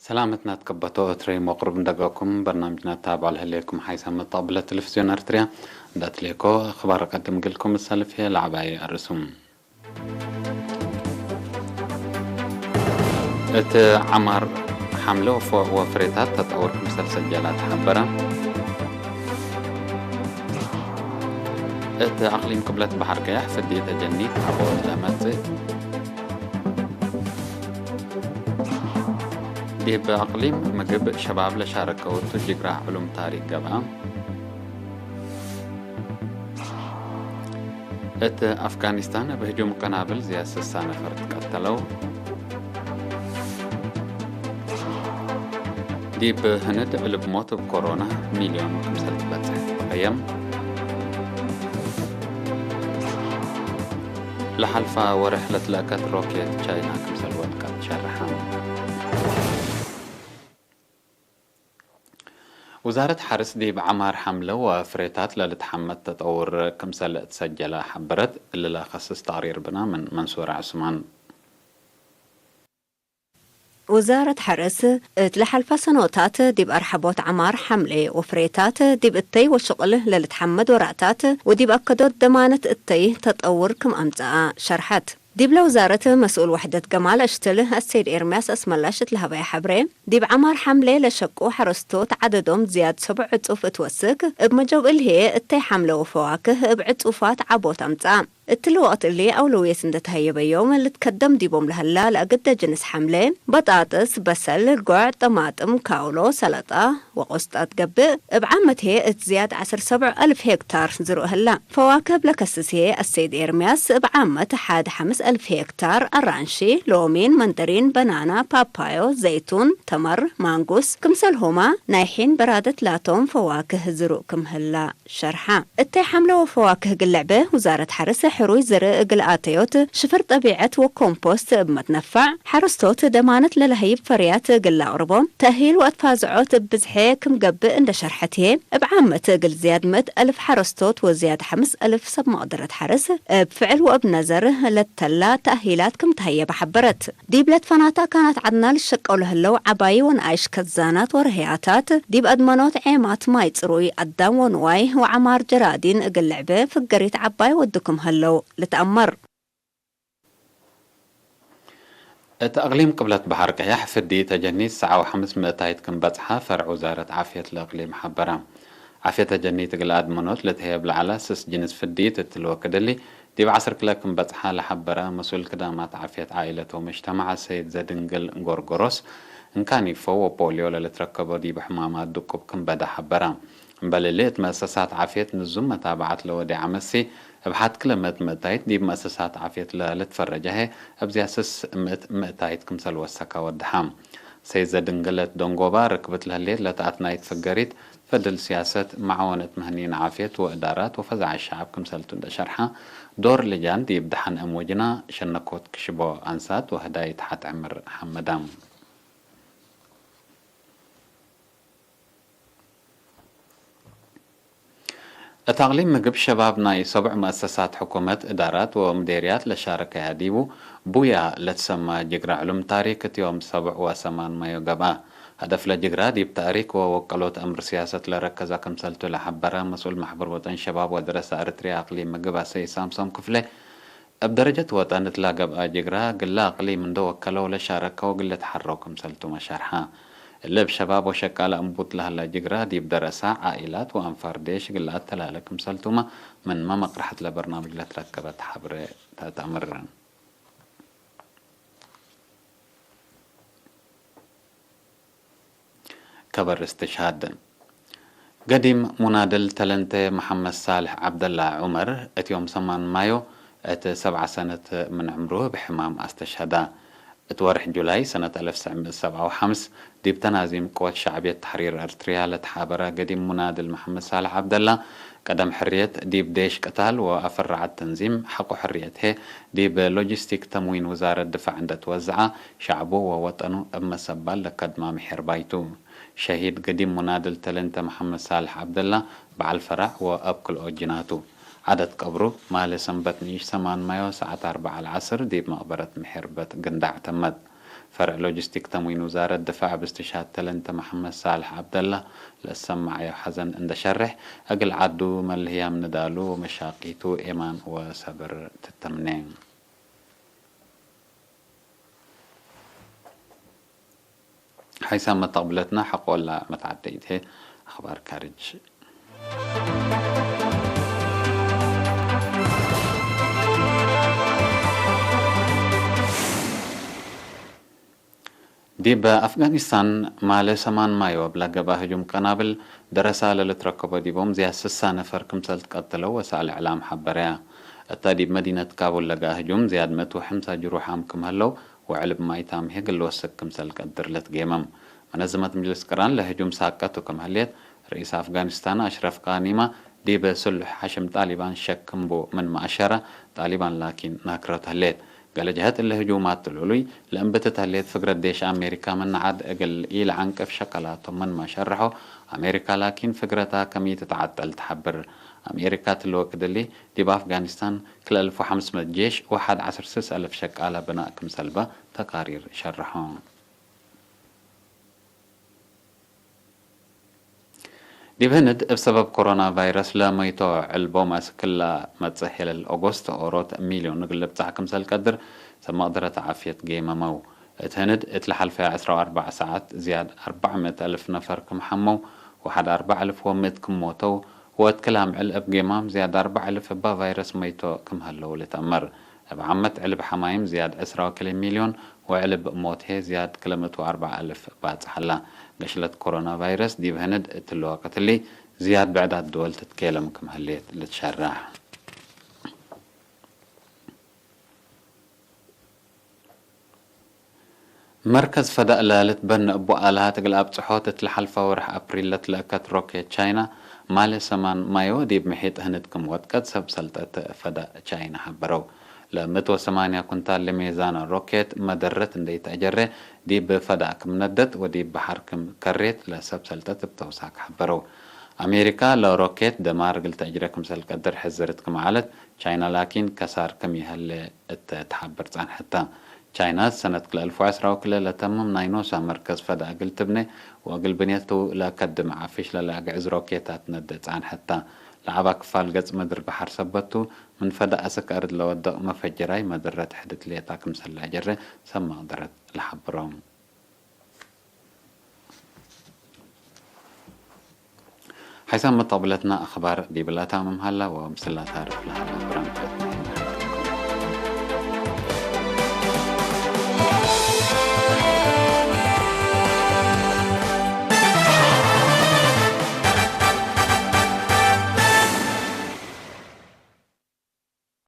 ሰላመትና ትከበቶ እትረይ መቕርብ እንደገኩም በርናምጅና ታባል ህሌኩም ሓይሳ መጣቕብለ ቴሌቪዝዮን ኤርትርያ እንዳትሌኮ ኣኽባር ቀድም ግልኩም ሰልፍ ላዕባይ ኣርሱም። እቲ ዓማር ሓምለ ወፎ-፣ ወፍሬታት ተጣውር ክምሰል ሰጀላ ተሓበረ። እቲ ኣቕሊም ቅብለት ባሕር ቀያሕ ፍዲ ተጀኒት ዓቦ ለመጽእ። ዲብ ኣቕሊም ምግብ ሸባብ ለሻረከ ወቱ ጅግራ ዕሉም ታሪክ ገብኣ። እት ኣፍጋኒስታን እብ ህጁም ቀናብል ዝያድ ስሳ ነፈር ትቀተለው። ዲብ ህንድ ዕልብ ሞት እብ ኮሮና ሚልዮን ክምሰል ትበጽሕ ትቐየም። ለሓልፋ ወርሕ ለትለእከት ሮኬት ቻይና ክምሰል ወድቀት ሸርሓ። ውዛረት ሓርስ ዲብ ዓማር ሓምለ ወፍሬታት ለልትሓመት ተጠውር ክምሰል እትሰጀለ ሓበረት። እሊ ለኸስስ ተቕሪር ብና ምን መንሱር ዑስማን። ውዛረት ሓርስ እት ለሓልፋ ሰኖታት ዲብ ኣርሓቦት ዓማር ሓምሌ ወፍሬታት ዲብ እተይ ወሽቕል ለልትሓመድ ወራእታት ወዲብ ኣከዶት ደማነት እተይ ተጠውር ክም ኣምጽኣ ሸርሓት። ዲብለ ውዛረት መስኡል ወሕደት ገማል ኣሽትል ኣሰይድ ኤርምያስ ኣስመላሽ እት ለሀበያ ሐብሬ፣ ዲብ ዓማር ሐምሌ ለሸቁ ሐረስቶት ዐደዶም ዝያድ ሰቡዕ ዕጹፍ እት ወስክ፣ እብ መጀብ እልሄ እተይ ሐምለ ወፈዋክህ እብ ዕጹፋት ዐቦት ኣምጽኣ። እትሊ ወቅት እሊ አውለውየት እንደ ተሀየበዮም ልትከደም ዲቦም ለሀላ ለአግደ ጅንስ ሐምሌ፣ በጣጥስ፣ በሰል፣ ጎዕ፣ ጠማጥም፣ ካውሎ፣ ሰላጣ፣ ወቆስጣ ትገብእ፣ እብ ዓመት ህዬ እት ዝያድ ዐስር ሰብዕ አልፍ ሄክታር ዝሩእ ህላ። ፈዋክህ እብ ለከስስ ህዬ አሰይድ ኤርምያስ እብ ዓመት ሐድ ሐምስ አልፍ ሄክታር አራንሺ፣ ሎሚን፣ መንደሪን፣ በናና፣ ፓፓዮ፣ ዘይቱን፣ ተመር፣ ማንጉስ፣ ክምሰልሁማ ናይ ሒን በራደት ላቶም ፈዋክህ ዝሩእ ክም ህላ። ሸርሓ። እተይ ሐምለ ወፈዋክህ እግል ልዕበ ውዛረት ሐርስ ሕሩይ ዝርእ እግል አተዮት ሽፍር ጠቢዐት ወኮምፖስት እብ መትነፋዕ ሐረስቶት ደማነት ለለሀይብ ፈርያት እግል ለአቅርቦም ተእሂል ወአትፋዝዖት እብ ብዝሐ ክም ገብእ እንደ ሸርሐት ህዬ፣ እብ ዓመት እግል ዝያድ ምእት አልፍ ሐረስቶት ወዝያድ ሐምስ አልፍ ሰብ መቅደረት ሐርስ እብ ፍዕል ወእብ ነዘር ለተላ ተእሂላት ክም ተሀየበ ሐበረት። ዲብ ለትፈናተ አካናት ዐድና ልሸቀው ለህለው ዐባዪ ወነኣይሽ ከዛናት ወርህያታት፣ ዲብ አድመኖት ዔማት ማይ ጽሩይ፣ አዳም ወንዋይ ወዐማር ጀራዲን እግል ልዕበ ፍገሪት ዐባይ ወዱ ክም ሀለው ልትአመር። እት አቅሊም ቅብለት በሐር ቀያሕ ፍዲ ተጀኒት ሰዓ ወሐምስ ምእታይት ክም በጽሐ ፈርዕ ውዛረት ዓፍየት ለእቅሊም ሐበረ። ዓፍየት ተጀኒት እግል አድመኖት ልትህየብ ለዐለ ስስ ጅንስ ፍዲት እት ልወክድ እሊ፣ ዲብ ዐስር ክለ ክም በጽሐ ለሐበረ መስኡል ክዳማት ዓፍየት ዓኢለት ወመጅተማዕ ሰይድ ዘድንግል ጎርጎሮስ፣ እንካን ይፎ ወፖልዮ ለልትረከቦ ዲብ ሕማማት ድቁብ ክም በደ ሐበረ። እምበል እሊ፣ እት መእሰሳት ዓፍየት ንዙም መታብዓት ለወዴ ዐመሲ፣ እብ ሐት ክለ ምእት ምእታይት ዲብ መእሰሳት ዓፍየት ለልትፈረጀ ህዬ፣ እብ ዝያድ ስስ ምእት ምእታይት ክምሰል ወሰከ ወደሐ። ሰይድ ዘድንግል እት ደንጎባ ርክብት ለህሌት ለተአትናይት ፍገሪት፣ ፈድል ሲያሰት፣ መዓወነት ምህኒን ዓፍየት ወእዳራት ወፈዛዐ ሸዐብ ክምሰልቱ እንደ ሸርሐ፣ ዶር ልጃን ዲብ ደሐን እም ወጅና ሸነኮት ክሽቦ አንሳት ወህዳይት ሐት ዕምር ሐመዳም። እት አቅሊም ምግብ ሸባብ ናይ ሰቡዕ መአሰሳት ሕኩመት፣ እዳራት ወምዴርያት ለሻረከያ ዲቡ ቡያ ለትሰማ ጅግረ ዕሉም ታሪክ እት ዮም ሰቡዕ ወሰማን ማዮ ገብአ። ሀደፍ ለጅግራ ዲብ ታእሪክ ወወቀሎት አምር ሲያሰት ለረከዘ ክምሰልቱ ለሐበረ መስኡል ማሕበር ወጠን ሸባብ ወደረሰ ኤረትርያ አቅሊም ምግብ አሰይ ሳምሶም ክፍለ፣ እብ ደረጀት ወጠን እት ለገብአ ጅግራ ግለ አቅሊም እንደ ወከለው ለሻረከው ግለ ተሐረው ክምሰልቱመ ሸርሐ። እለ እብ ሸባብ ወሸቃለ እንቡት ለሀለ ጅግራ ዲብ ደረሰ ዓኢላት ወአንፋር ዴሽ ግለ አተላለ ክምሰልቱመ ምንመ መቅረሐት ለበርናምጅ ለትረከበት ሐብሬ ተአምር። ከበር እስትሽሃድ። ገዲም ሙናድል ተለንተ መሐመድ ሳልሕ ዐብደላ ዑመር፣ እት ዮም ሰማን ማዮ፣ እት ሰብዓ ሰነት ምን ዕምሩ ብሕማም አስተሽሀዳ። እት ወርሕ ጁላይ ሰነት አልፍ ትስዕ ምእት ሰብዓ ወሐምስ፣ ዲብ ተናዚም ቅወት ሸዕብየት ተሕሪር ኤርትርያ ለተሓበረ ገዲም ሙናድል መሐመድ ሳልሕ ዐብደላ፣ ቀደም ሕርየት ዲብ ዴሽ ቅታል ወአፈራዓት ተንዚም ሐቆ ሕርየት ህዬ፣ ዲብ ሎጂስቲክ ተምዊን ውዛረት ድፋዕ እንደ ትወዝዐ፣ ሸዕቡ ወወጠኑ እብ መሰባል ለከድማ ምሒር ባይቱ። ሸሂድ ገዲም ሙናድል ተለንተ መሐመድ ሳልሕ ዐብደላ፣ በዓል ፈራዕ ወአብ ክልኦት ጅናቱ። ዐደት ቀብሩ፣ ማሌ ሰንበት ንኢሽ ሰማን ማዮ ሰዓት አርበዕ ለዐስር ዲብ መቅበረት ምሒር በት ግንዳዕ ተመት። ፈርዕ ሎጂስቲክ ተምዊን ውዛረት ድፋዕ ብስትሻት ተለንተ መሓመድ ሳልሕ ዓብደላ ለሰማዓዮ ሓዘን እንደሸርሕ፣ እግል ዓዱ መልህያም ንዳሉ መሻቂቱ ኤማን ወሰብር ትተምኔ። ሓይሳም መተቕብለትና ሓቆላ መትዓደይቴ ኣኽባር ካርጅ። ዲብ ኣፍጋኒስታን ማለ ሰማን ማዮ ብለገባ ህጁም ቀናብል ደረሳ ለልትረከቦ ዲቦም ዝያድ ስሳ ነፈር ክምሰል ትቀትለው ወሳእል እዕላም ሓበረያ። እታ ዲብ መዲነት ካቡል ለጋ ህጁም ዝያድ መእቱ ወሐምሳ ጅሩሓም ክምህለው ወዕልብ ማይታም ሄግል ወስክ ክምሰል ቀድር ለትጌመም። መነዝመት ምጅልስ ቅራን ለህጁም ሳቀቱ ክምህልየት ርኢስ ኣፍጋኒስታን ኣሽረፍ ቃኒማ ዲብ ስሉሕ ሓሽም ጣሊባን ሸክምቡ ምን ማእሸረ ጣሊባን ላኪን ናክረት ህሌት። ገለ ጀሀት እለ ህጁማት ትሉሉይ ለእንብትት ህሌት ፍግረት ዴሽ ኣሜሪካ ምንዓድ እግል ኢለዓንቅፍ ሸቀላቶም ምን ማሸረሖ ኣሜሪካ ላኪን ፍግረታ ከሚ ትተዓጠል ትሓብር። ኣሜሪካ ትልወ ክድሊ ዲብ ኣፍጋኒስታን ክልተ ኣልፍ ወሓምስ መት ጄሽ ወሓድ ዓሰርተ ስስ ኣልፍ ሸቃላ ብናእ ክምሰልባ ተቃሪር ሸርሖ። ዲብ ህንድ እብ ሰበብ ኮሮና ቫይረስ ለመይቶ ዕልቦ ማስክላ መጽእ ሄለል ኦጎስት ኦሮት ሚልዮን ንግልብጻሕ ክምሰል ቀድር ሰብ መቕደረት ዓፍየት ጌመመው። እት ህንድ እት ለሓልፈያ ዕስራ ወኣርባዕ ሰዓት ዝያድ ኣርባዕ ምእት ኣልፍ ነፈር ክም ሓመው ወሓድ ኣርባዕ ኣልፍ ወምእት ክም ሞተው ወእት ክላምዕል እብ ጌማም ዝያድ ኣርባዕ እልፍ እባ ቫይረስ መይቶ ክም ሀለው ልትአመር። እብ ዓመት ዕልብ ሐማይም ዝያድ ዕስራ ወክልኤ ሚልዮን ወዕልብ ሞት ሄ ዝያድ ክልተ ምእት ወኣርባዕ እልፍ ባጽሕ አላ። ገሽለት ኮሮና ቫይረስ ዲብ ህንድ እትለወቀትሊ ዝያድ ብዕዳት ድወል ትትኬለም ክም ህሌት ልትሸራሕ። መርከዝ ፈዳእ ለልትበን እቡ ኣልሃት እግል ኣብጽሖት እት ለሓልፋ ወርሕ ኣፕሪል ለትለእከት ሮኬት ቻይና ማለ ሰማን ማዮ ዲብ ምሒጥ ህንድ ክም ወድቀት ሰብ ሰልጠት ፈዳእ ቻይና ሓበረው። ለምእት ወሰማንያ ኩንታል ለሜዛን ሮኬት መደረት እንደይተአጀረ ዲብ ፈዳእ ክም ነደት ወዲብ በሓር ክም ከሬት ለሰብ ሰልጠት እብ ተውሳክ ሓበረው። ኣሜሪካ ለሮኬት ደማር እግል ተእጅረ ክምሰል ቀድር ሕዝርት ክም ዓለት ቻይና ላኪን ከሳር ክም ይሀለ እተ ተሓብር ጻንሐታ። ቻይና ሰነት ክልተ ኣልፍ ወዕስራ ወክልኤ ለተምም ናይ ኖሳ መርከዝ ፈዳ እግል ትብነ ወእግል ብኔቱ ለከድም ዓፍሽ ለለአግዕዝ ሮኬታት ነደ ጻንሐታ። ለዓባ ክፋል ገጽ ምድር በሐር ሰበቱ ምን ፈዳ አስክ አርድ ለወድቅ መፈጀራይ መደረት ሕድት ሌታ ክምሰል ለአጀረ ሰብ መቅደረት ለሐብሮም። ሓይሳም መተቕብለትና ኣኽባር ዲብላታ መምሃላ ወምስላታ ርፍላሃላ ብራንከት።